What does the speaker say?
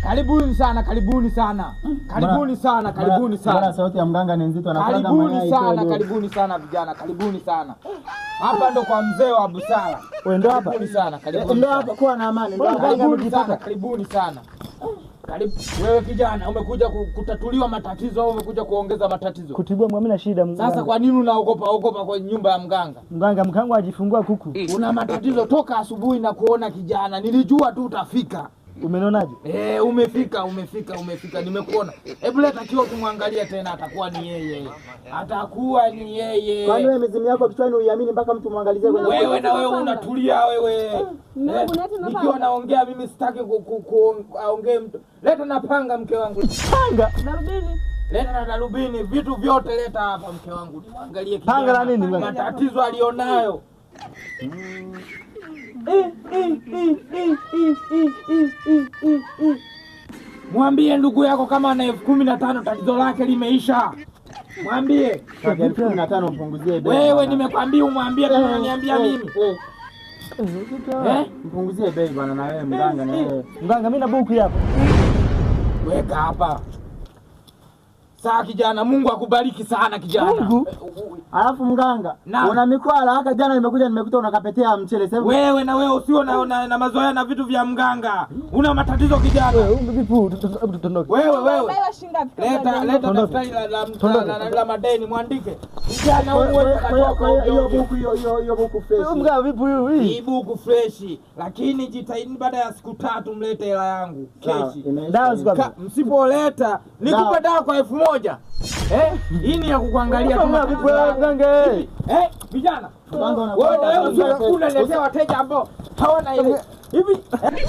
Karibuni sana, karibuni sana. Karibuni sana, karibuni Mbona sana. sauti ya mganga ni nzito, anakulaga Karibuni mayai sana, kweli. Karibuni sana vijana, karibuni sana. Hapa ndo kwa mzee wa busara. Wewe ndo hapa. Karibuni sana, karibuni Ndio sana. hapa, kuwa na amani. Ndio hapa. Karibuni sana, karibuni sana. Karibu. Wewe kijana, umekuja kutatuliwa matatizo au umekuja kuongeza matatizo? Kutibua mimi na shida mganga. Sasa kwa nini unaogopa ogopa kwa nyumba ya mganga? Mganga, mkangu ajifungua kuku. Una matatizo toka asubuhi na kuona kijana, nilijua tu utafika. Umenionaje? Eh, umefika, umefika, umefika, nimekuona. Hebu leta kioo tumwangalie tena, atakuwa ni yeye. Atakuwa ni yeye. Kwani wewe mizimu yako kichwani uiamini mpaka mtu muangalizie kwenye Wewe na wewe unatulia wewe. Mungu, Eh, leta na nikiwa panga. naongea mimi sitaki aongee mtu. Leta na panga, mke wangu. Panga. Darubini. Leta na darubini, vitu vyote leta hapa mke wangu. Nimwangalie kijana. Panga la nini, mganga? Matatizo alionayo. Mwambie ndugu yako kama ana 15,000 tatizo lake limeisha. Mwambie. Kaka, 15,000 mpunguzie bei. Wewe nimekwambia umwambie, kama unaniambia mimi. Eh? Mpunguzie bei bwana, na wewe mganga, na wewe. Mganga, mimi na buku hapa. Weka hapa. Saa kijana, Mungu akubariki sana kijana. Mungu? Alafu mganga, Naam. una mikwala haka jana nimekuja nimekuta unakapetea mchele. Sasa Wewe na wewe usio na mazoea na vitu vya mganga. Una matatizo kijana. Wewe vipi? Tuondoke. Wewe wewe. Unadaiwa shilingi ngapi? Leta leta Tuondoke. daftari la Tuondoke. la madeni mwandike. Kijana Kwa huyu wewe hiyo- kwa hiyo hiyo katoka buku, hiyo buku fresh. Huyu mganga vipi huyu? Hii. hii buku fresh, lakini jitahidi baada ya siku 3 mlete hela yangu Sawa, keshi. imeisha. Dawa ziko wapi? Msipoleta nikupe Dawa. dawa kwa 1,000. Eh? Hii ni ya kukuangalia tu. Mganga vipi wewe mganga? Eh. Eh, vijana. Mganga Wewe na wewe unakuwa- usio unaletea wateja ambao hawana ile. Hivi eh?